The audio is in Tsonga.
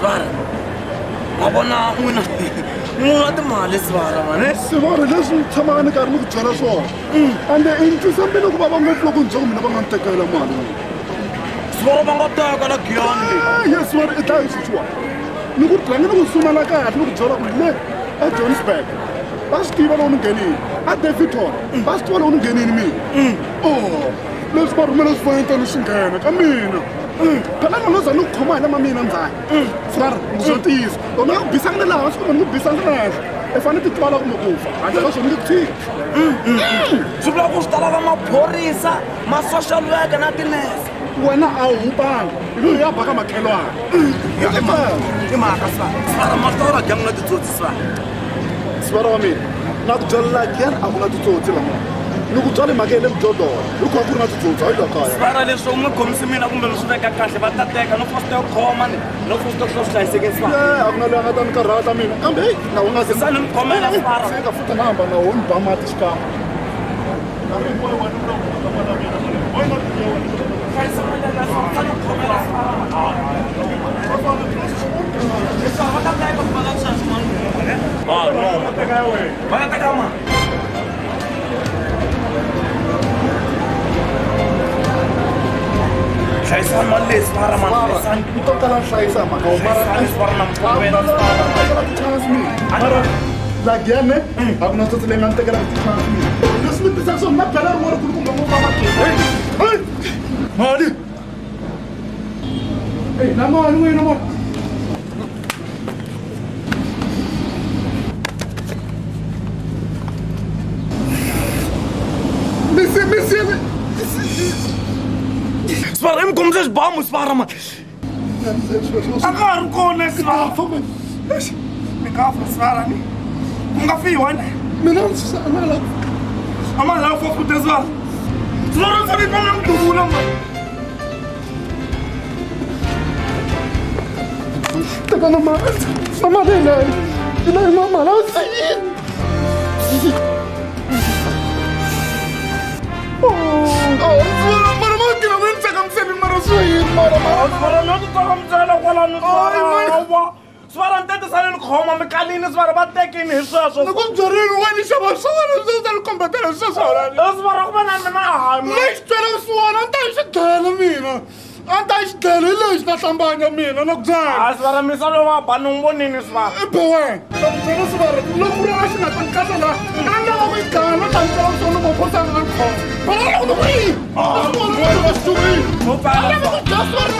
Svara. Ma vona n'wina n'wina timali Svara mani. Svara leswi ni tshamaka ni karhi ni ku byela swona. Ende i ni twisa mbilu ku vava ngopfu loko ni byela ku mina va nga ni tekela mali. Svara va nga teka la Giyani leyi. Yes Svara i dlaye sweswiwani. Ni ku rhangi ni ku sumela kahle ni ku byela ku le eJohannesburg va swi tiva loko ni nghenile. A Daveyton va swi tiva loko ni nghenile mina. Oh, leswi va rhumela swifanyetana swi nghena ka mina. Phela na loza ni ku khoma hi lama mina ndzhaku. Svara ni swo tiyisa. Loko ni nga ku bisanga na laha hansi kumbe ni ku bisanga na henhla. I fanele ti twala kumbe ku fa. Handle ka swona ni ku tshiki. Swi vula ku swi ta lava maphorisa, ma social worker na tinese. Wena a wu hupanga. Hi loyi ya baka makhelwana. I mhaka Svara. Svara ma swi tiva ku Giyani na titsotsi Svara. Svara wa mina na ku byela Giyani a ku na titsotsi la. Ni ku byale mhaka ya le mujondolo hi ku a ku ri na titsotsi hayi la kaya. Svara leswi u nga khomisi mina kumbe mi swi veka kahle va ta teka no fosta yo khoma ni no fosta swi hlayisekeni Svara. A ku na loyi a nga ta ni karhata mina kambe heyi na u nga se Sani ni khomela Svara. Se ka futhi na hamba na wo ni ba mati xikan'we. Va ta teka mali. Hlayisani mali leyi Svara mani, hlayisani. Ni to tala hlayisa mhaka wo mara Hlayisani Svara na mukhomela Svara. Tekela ti-chance mina. Mara la Giyani a ku na tsotsi leyi nga ni tekelaka ti-chance mina. Leswi ni tisaka swona na byala rin'wana kulukumba ngopfu amakhini. Hey! Mali! Hey, na mali n'wina mali. Misi. Svara i mi khomise xibamu Svara mani. A ka ha ri kona Svara. Mi nga fa Svara ni. Ku nga fiwa ni. Mina a na la. A ma lava ku futa Svara. Svara u fanele ku mi duvula mani. Teka na mali. Na mali leyi. Leyi ma mali. Svara no ti tsakamisela kwalano Svara. Svara ni tete ni khoma mi kalini Svara va tekini hi sweswo. Ni ku byerini wena xava swona swi ta ni kombetela sweswo. Svara ku va na mina a hayi. Lexi twela swona a ni ta yi xi dlele mina. A ni ta yi xi dlele hi lexi ta hlambanya mina na ku byela. A Svara misa loyi wa ba ni n'wi vonini Svara. I be wena. Ta ku byela Svara loko ku ri a xi nga ta ni kahle laha a ni lava ku yi gana no hlamusela swona maphorisa a nga ni khoma. Phela loko ni ku yini? A swi vona ku va xi duvile. A ni lava ku dlaya Svara.